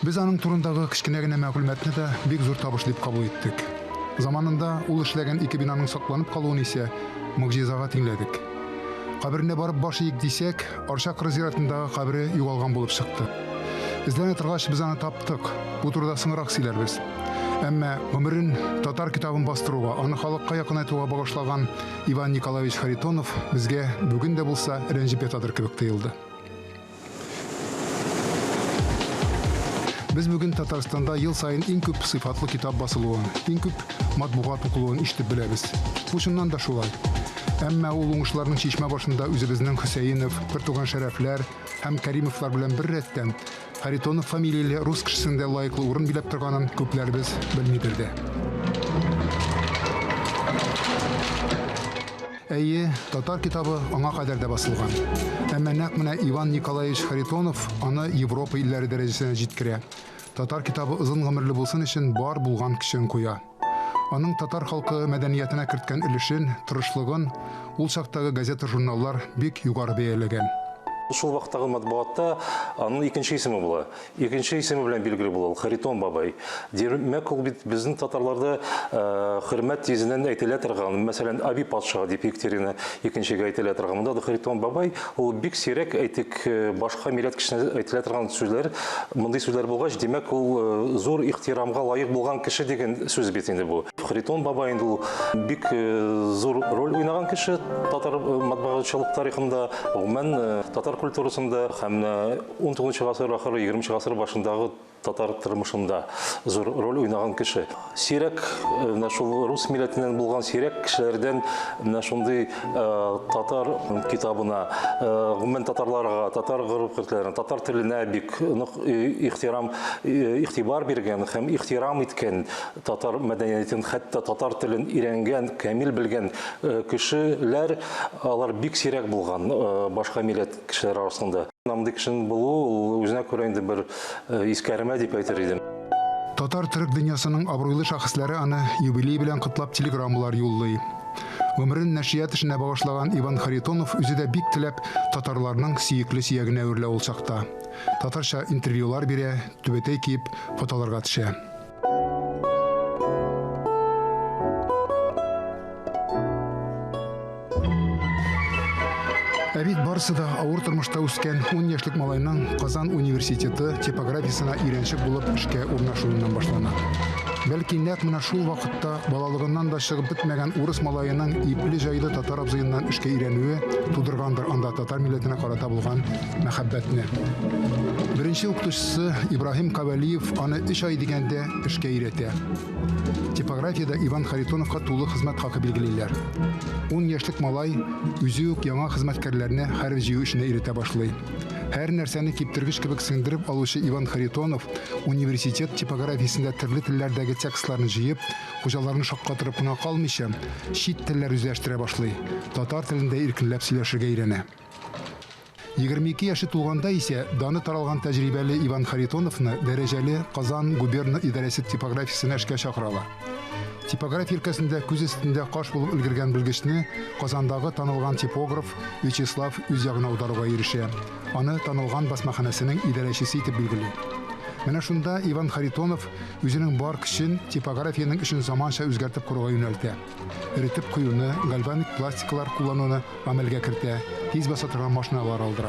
Без аның турындагы кечкенә генә мәгълүматны да бик зур табыш дип кабул иттек. Заманында ул эшләгән ике бинаның сакланып калуын исә могҗизага тиңләдек. Каберенә барып баш иик дисәк, Арча кыры зиратындагы кабере югалган булып чыкты. Эзләнә торгач, без аны таптык. Бу турыда соңрак сөйләрбез. Әмма гомерен татар китабын бастыруга, аны халыкка якынайтуга багышлаган Иван Николаевич Харитонов безгә бүген дә булса рәнҗеп ятадыр кебек тоелды. Без бүген Татарстанда ел саен иң күп сыйфатлы китап басылуын, иң күп матбугат укылуын ишетеп беләбез. Бу чыннан да шулай. Әмма ул уңышларның чишмә башында үзебезнең Хөсәенов, бертуган Шәрәфләр һәм Кәримовлар белән беррәттән Харитонов фамилияле рус кешесенең дә лаеклы урын биләп торганын күпләребез белмидер дә. Әйе, татар китабы аңа кадәр дә басылган. Әмма нәкъ менә Иван Николаевич Харитонов аны Европа илләре дәрәҗәсенә җиткерә. Татар китабы озын гомерле булсын өчен бар булган көчен куя. Аның татар халкы мәдәниятенә керткән өлешен, тырышлыгын ул чактагы газета-журналлар бик югары бәяләгән. Шул вакыттагы матбугатта аның икенче исеме була. Икенче исеме белән билгеле була ул, Харитон бабай. Димәк, ул бит безнең татарларда хөрмәт йөзеннән әйтелә торган, мәсәлән, Аби патша дип Екатерина икенчегә әйтелә торган. Монда да Харитон бабай, ул бик сирәк, әйтик, башка милләт кешесенә әйтелә торган сүзләр. Мондый сүзләр булгач, димәк, ул зур ихтирамга лаек булган кеше дигән сүз бит инде бу. Харитон бабай инде ул бик зур роль уйнаган кеше татар матбугатчылык тарихында, гомумән, татар культурасында һәм 19 гасыр ахыры, 20 гасыр башындагы татар тормышында зур роль уйнаган кеше. Сирәк, менә шул рус милләтеннән булган сирәк кешеләрдән менә шундый татар китабына, гомумән татарларга, татар гореф-гадәтләренә, татар теленә бик нык ихтирам, игътибар биргән һәм ихтирам иткән, татар мәдәниятен, хәтта татар телен өйрәнгән, камил белгән кешеләр, алар бик сирәк булган башка милләт кешеләре арасында. Мондый кешенең булуы ул үзенә күрә инде бер искәрмә дип әйтер идем. Татар-төрек дөньясының абруйлы шәхесләре аны юбилей белән котлап телеграммалар юллый. Гомерен нәшрият эшенә багышлаган Иван Харитонов үзе дә бик теләп татарларның сөекле сөягенә әверелә ул чакта. Татарча интервьюлар бирә, түбәтәй киеп, фотоларга төшә. Ә бит барысы да авыр тормышта үскән 10 яшьлек малайның Казан университеты типографиясенә өйрәнчек булып эшкә урнашуыннан башлана. Бәлки нәкъ менә шул вакытта балалыгыннан да чыгып бетмәгән урыс малаеның ипле-җайлы татар абзыеннан эшкә өйрәнүе тудыргандыр анда татар милләтенә карата булган мәхәббәтне. Беренче укытучысы Ибраһим Кавалиев аны өч ай дигәндә эшкә өйрәтә. Типографиядә Иван Харитоновка тулы хезмәт хакы билгелиләр. Ун яшьлек малай үзе үк яңа хезмәткәрләрне хәреф җыю эшенә өйрәтә башлый. Һәр нәрсәне киптергеч кебек сеңдереп алучы Иван Харитонов университет типографиясендә төрле телләрдәге текстларны җыеп, хуҗаларны шаккатырып кына калмыйча, чит телләр үзләштерә башлый, татар телендә иркенләп сөйләшергә өйрәнә. 22 яше тулганда исә даны таралган тәҗрибәле Иван Харитоновны дәрәҗәле Казан губерна идарәсе типографиясенә эшкә чакыралар. Типография өлкәсендә күз өстендә каш булып өлгергән белгечне Казандагы танылган типограф Вячеслав үз ягына аударуга ирешә, аны танылган басмаханәсенең идарәчесе итеп билгели. Менә шунда Иван Харитонов үзенең бар көчен типографиянең эшен заманча үзгәртеп коруга юнәлтә. Эретеп куюны, гальваник пластикалар куллануны гамәлгә кертә, тиз баса торган машиналар алдыра.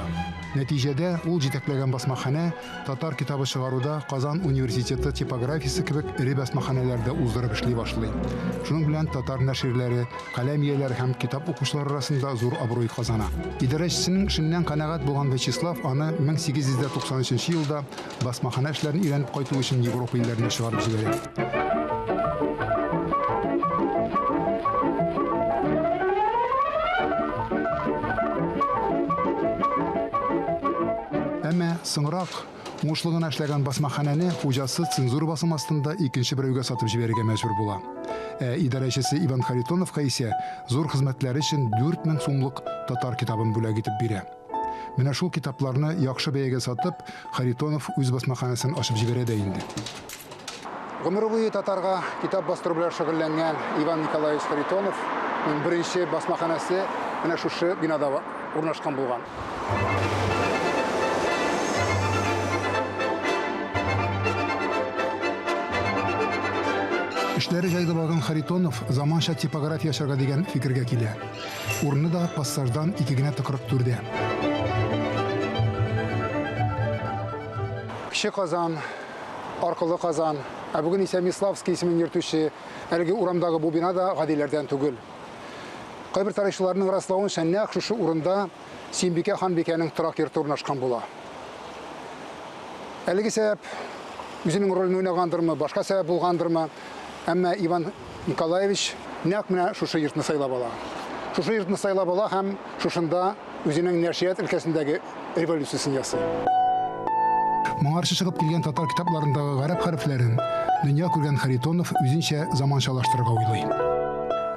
Нәтиҗәдә, ул җитәкләгән басмаханә татар китабы чыгаруда Казан университеты типографиясе кебек эре басмаханәләрдә уздырып эшли башлый. Шуның белән татар нәширләре, каләм ияләре һәм китап укучылар арасында зур абруй казана. Идарәчесенең эшеннән канәгать булган Вячеслав аны 1893 елда басмаханә эшләрен өйрәнеп кайту өчен Европа илләренә чыгарып җибәрә. Әмма соңрак уңышлы гына эшләгән басмаханәне хуҗасы цензура басымы астында икенче берәүгә сатып җибәрергә мәҗбүр була. Ә идарәчесе Иван Харитоновка исә зур хезмәтләре өчен 4000 сумлык татар китабын бүләк итеп бирә. Менә шул китапларны яхшы бәягә сатып, Харитонов үз басмаханәсен ачып җибәрә дә инде. Гомере буе татарга китап бастыру белән шөгыльләнгән Иван Николаевич Харитоновның беренче басмаханәсе менә шушы бинада урнашкан булган. Эшләре җайлы барган Харитонов заманча типография ачарга дигән фикергә килә. Урыны да пассаждан ике генә тыкрык түрдә. Кече Казан, Аркылы Казан, ә бүген исә Миславский исемен йөртүче әлеге урамдагы бу бина да гадиләрдән түгел. Кайбер тарихчыларның раславынча, нәкъ шушы урында Сөембикә ханбикәнең торак йорты урнашкан була. Әлеге сәбәп үзенең ролен уйнагандырмы, башка сәбәп булгандырмы, әмма Иван Николаевич нәкъ менә шушы йортны сайлап ала. Шушы йортны сайлап ала һәм шушында үзенең нәшрият өлкәсендәге революциясен ясый. Моңарчы чыгып килгән татар китапларындагы гарәп хәрефләрен дөнья күргән Харитонов үзенчә заманчалаштырырга уйлый.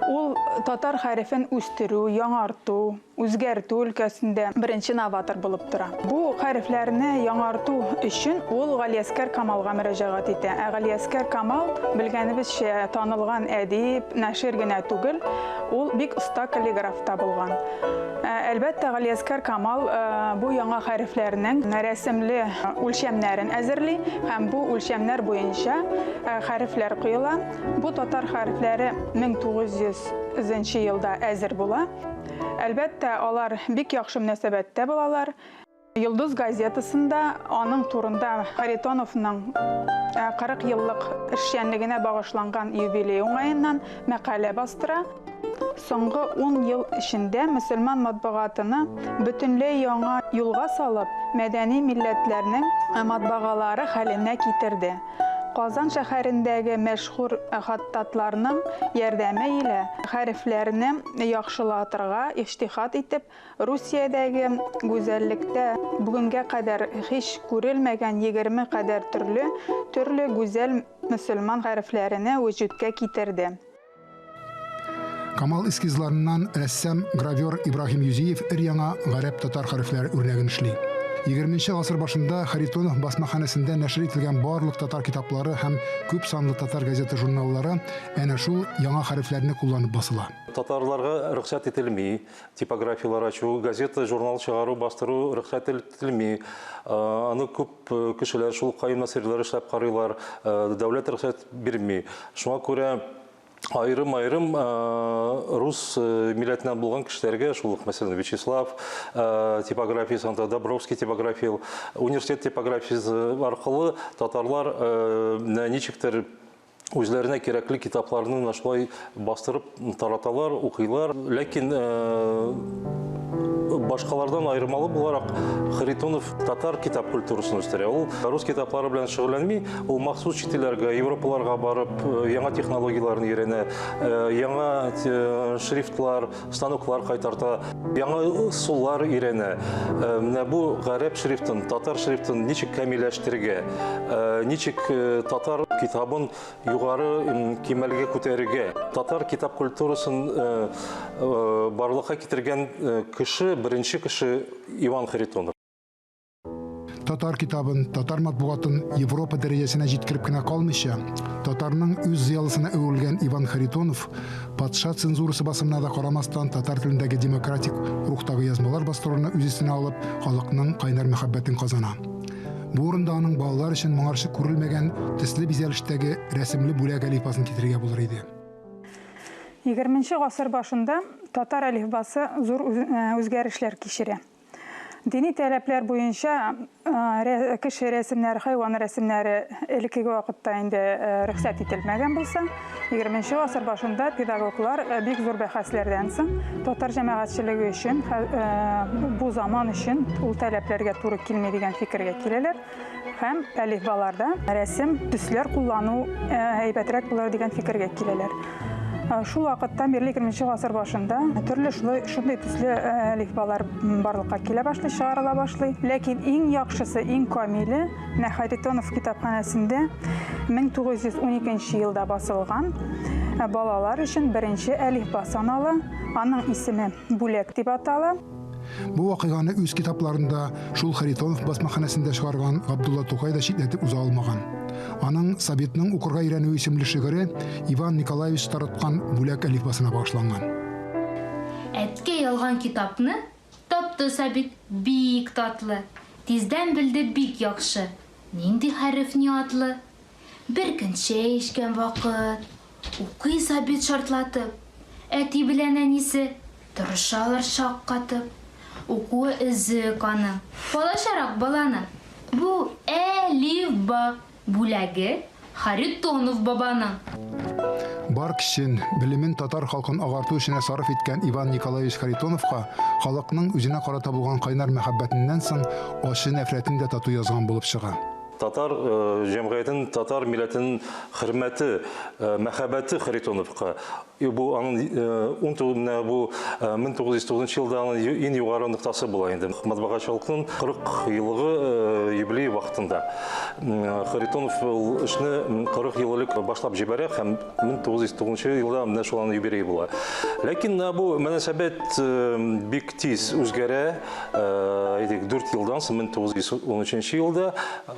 Ул татар хәрефен үстерү, яңарту, үзгәртү өлкәсендә беренче новатор булып тора. Бу хәрефләрне яңарту өчен ул Галиәскәр Камалга мөрәҗәгать итә. Ә Галиәскәр Камал, белгәнебезчә, танылган әдип, нәшир генә түгел, ул бик оста каллиграф та булган. Әлбәттә, Галиәскәр Камал бу яңа хәрефләрнең рәсемле үлчәмнәрен әзерли һәм бу үлчәмнәр буенча хәрефләр коела. Бу татар хәрефләре 1900 нче елда әзер була. Әлбәттә, алар бик яхшы мөнәсәбәттә булалар. Йолдыз газетасында аның турында Харитоновның 40 еллык эшчәнлегенә багышланган юбилей уңаеннан мәкалә бастыра. Соңгы ун ел эчендә мөселман матбагатыны бөтенләй яңа юлга салып, мәдәни милләтләрнең матбагалары хәленә китерде. Казан шәһәрендәге мәшһүр хаттатларның ярдәме илә хәрефләрне яхшылатырга иҗтиһад итеп, Русиядәге гүзәллектә бүгенгә кадәр һич күрелмәгән 20 кадәр төрле төрле гүзәл мөселман хәрефләрене вөҗүдкә китерде. Камал эскизларыннан рәссам, гравер Ибраһим Юзиев өр-яңа гарәп-татар хәрефләре үрнәген эшли. Егерменче гасыр башында Харитонов басмаханәсендә нәшер ителгән барлык татар китаплары һәм күп санлы татар газета-журналлары әнә шул яңа хәрефләрне кулланып басыла. Татарларга рөхсәт ителми типографияләр ачу, газета, журнал чыгару, бастыру рөхсәт ителми. Аны күп кешеләр, шул Каюм Насыйрилар эшләп карыйлар, дәүләт рөхсәт бирми. Шуңа күрә аерым-аерым рус милләтеннән булган кешеләргә, шул ук, мәсәлән, Вячеслав типографиясе, анда Добровский типография, университет типографиясе аркылы татарлар ничектер үзләренә кирәкле китапларны менә шулай бастырып тараталар, укыйлар. Ләкин башкалардан аермалы буларак Харитонов татар китап культурасын үстерә. Ул рус китаплары белән шөгыльләнми, ул махсус чит илләргә, Европаларга барып, яңа технологияләрне өйрәнә, яңа шрифтлар, станоклар кайтарта, яңа ысуллар өйрәнә. Менә бу гарәп шрифтын, татар шрифтын ничек камилләштерергә, ничек татар китабын югары кимәлгә күтәрергә. Татар китап культурасын барлыкка китергән кеше, беренче кеше Иван Харитонов. Татар китабын, татар матбугатын Европа дәрәҗәсенә җиткереп кенә калмыйча, татарның үз зыялысына әверелгән Иван Харитонов патша цензурасы басымына да карамастан татар телендәге демократик рухтагы язмалар бастыруны үз өстенә алып, халыкның кайнар мәхәббәтен казана. Бу урында аның балалар өчен моңарчы күрелмәгән төсле бизәлештәге рәсемле бүләк әлифбасын китерергә булыр иде. Егерменче гасыр башында татар әлифбасы зур үзгәрешләр кичерә. Дини таләпләр буенча кеше рәсемнәре, хайван рәсемнәре элеккеге вакытта инде рөхсәт ителмәгән булса, 20 гасыр башында педагоглар бик зур бәхәсләрдән соң татар җәмәгатьчелеге өчен бу заман өчен ул таләпләргә туры килми дигән фикергә киләләр һәм әлифбаларда рәсем, төсләр куллану әйбәтрәк булыр дигән фикергә киләләр. Шул вакыттан бирле 20 гасыр башында төрле шулай шундый төсле әлифбалар барлыкка килә башлый, чыгарыла башлый. Ләкин иң яхшысы, иң камиле менә Харитонов китапханәсендә 1912 елда басылган балалар өчен беренче әлифба санала. Аның исеме Бүләк дип атала. Бу вакыйганы үз китапларында шул Харитонов басмаханәсендә чыгарган Габдулла Тукай да читләтеп уза алмаган. Аның Сабитның укырга өйрәнүе исемле шигыре Иван Николаевич тараткан бүләк әлифбасына багышланган. Әткәй алган китапны тапты Сабит, бик татлы. Тиздән белде бик яхшы, нинди хәреф ни атлы. Бер көн чәй эчкән вакыт. Укый Сабит шартлатып. Әти белән әнисе Тырышалар шаккатып. Укуы өзек аның. Балачарак баланың. Бу Әлифба бүләге Харитонов бабаның. Бар көчен, белемен татар халкын агарту эшенә сарыф иткән Иван Николаевич Харитоновка халыкның үзенә карата булган кайнар мәхәббәтеннән соң ачы нәфрәтен дә тату язган булып чыга. Татар җәмгыятенең, татар милләтенең хөрмәте, мәхәббәте Харитоновка. Бу аның менә бу 1909 елда аның иң югары ноктасы була инде. Матбагачылыкның 40 еллыгы юбилей вакытында. Харитонов ул эшне 40 ел элек башлап җибәрә һәм 1909 елда менә шул аның юбилее була. Ләкин бу мөнәсәбәт бик тиз үзгәрә. Әйтик, 4 елдан соң 1913 елда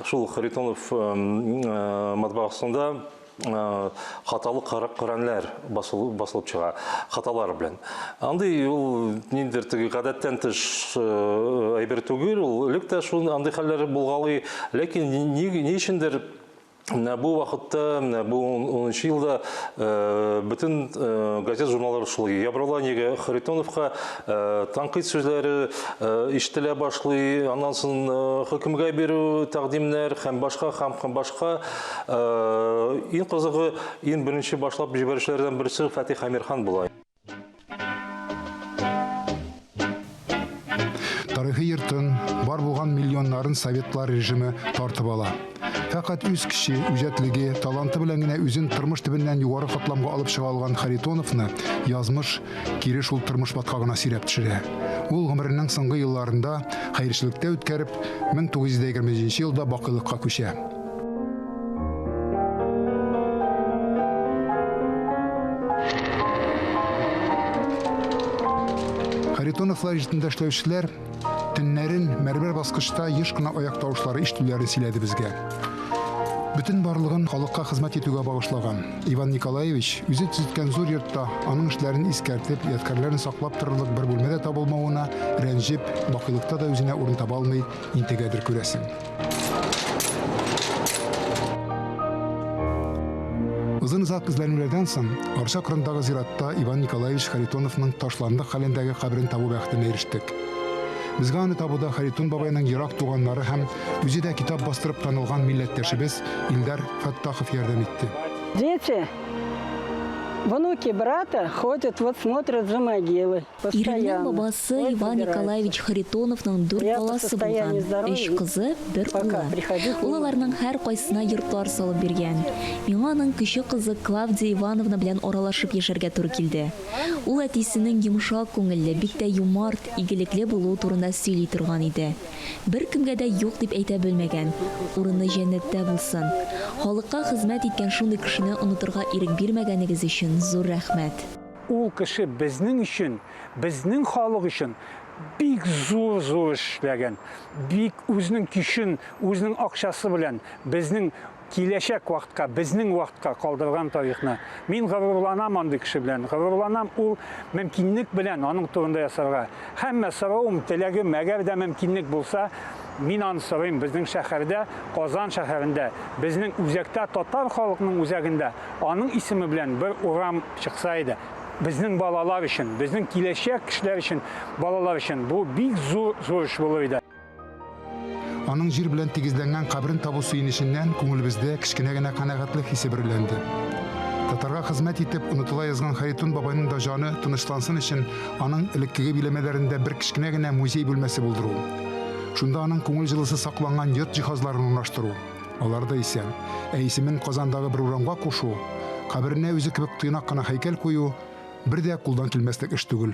шул Харитонов матбагасында хаталы Коръәннәр басылып чыга, хаталар белән. Андый ул ниндидер теге гадәттән тыш әйбер түгел, ул элек тә шул андый хәлләр булгалый, ләкин ни, ни өчендер менә бу вакытта, менә бу 10 елда бөтен газет журналлар шул ябырыла, нигә Харитоновка тәнкыйть сүзләре ишетелә башлый, аннан соң хөкемгә бирү тәкъдимнәр һәм башка һәм башка. Иң кызыгы, иң беренче башлап җибәрүчеләрдән берсе Фатих Әмирхан була. Тарихи йортын, бар булган миллионнарын советлар режимы тартып ала. Фәкать үз көче, үҗәтлеге, таланты белән генә үзен тормыш төбеннән югары катламга алып чыга алган Харитоновны язмыш кире шул тормыш баткагына сөйрәп төшерә. Ул гомеренең соңгы елларында хәерчелектә үткәреп, 1927 елда бакыйлыкка күчә. Харитоновлар йортында эшләүчеләр төннәрен мәрмәр баскычта еш кына аяк тавышлары ишетүләрен сөйләде безгә. Бөтен барлыгын халыкка хезмәт итүгә багышлаган Иван Николаевич үзе төзеткән зур йортта аның эшләрен искәртеп, ядкәрләрен саклап торырлык бер бүлмә дә табылмавына рәнҗеп, бакыйлыкта да үзенә урын таба алмый интегәдер, күрәсең. Озын-озак эзләнүләрдән соң, Арча кырындагы зиратта Иван Николаевич Харитоновның ташландык хәлендәге каберен табу бәхетенә ирештек. Безгә аны табуда Харитон бабайның ерак туганнары һәм үзе дә китап бастырып танылган милләттәшебез Илдар Фәттахов ярдәм итте. Дети, внуки брата ходят, вот смотрят за могилой. Иремнең бабасы Иван Николаевич Харитоновның дүрт баласы булган, өч кызы, бер улы. Ул аларның һәркайсына йортлар салып биргән. Миңа аның кече кызы Клавдия Ивановна белән аралашып яшәргә туры килде. Ул әтисенең йомшак күңелле, бик тә юмарт, игелекле булуы турында сөйли торган иде. Беркемгә дә юк дип әйтә белмәгән. Урыны җәннәттә булсын. Халыкка хезмәт иткән шундый кешене онытырга ирек бирмәгәнегез өчен зур рәхмәт. Ул кеше безнең өчен, безнең халык өчен бик зур-зур эш эшләгән. Бик үзенең көчен, үзенең акчасы белән безнең киләчәк вакытка, безнең вакытка калдырган тарихны. Мин горурланам андый кеше белән, горурланам ул мөмкинлек белән аның турында ясарга. Һәммә соравым, теләгем, әгәр дә мөмкинлек булса, мин аны сорыйм, безнең шәһәрдә, Казан шәһәрендә, безнең үзәктә, татар халыкның үзәгендә Аның исеме белән бер урам чыкса иде. Безнең балалар өчен, безнең киләчәк кешеләр өчен, балалар өчен бу бик зур зур эш булыр иде. Аның җир белән тигезләнгән каберен табу сөенеченнән күңелебездә кечкенә генә канәгатьлек хисе бөреләнде. Татарга хезмәт итеп онытыла язган Харитон бабайның да җаны тынычлансын өчен аның элеккеге биләмәләрендә бер кечкенә генә музей бүлмәсе булдыру. Шунда аның күңел җылысы сакланган йорт җиһазларын урнаштыру. Алар да исән. Ә исемен Казандагы бер урамга кушу, каберенә үзе кебек тыйнак кына һәйкәл кую бер дә кулдан килмәслек эш түгел.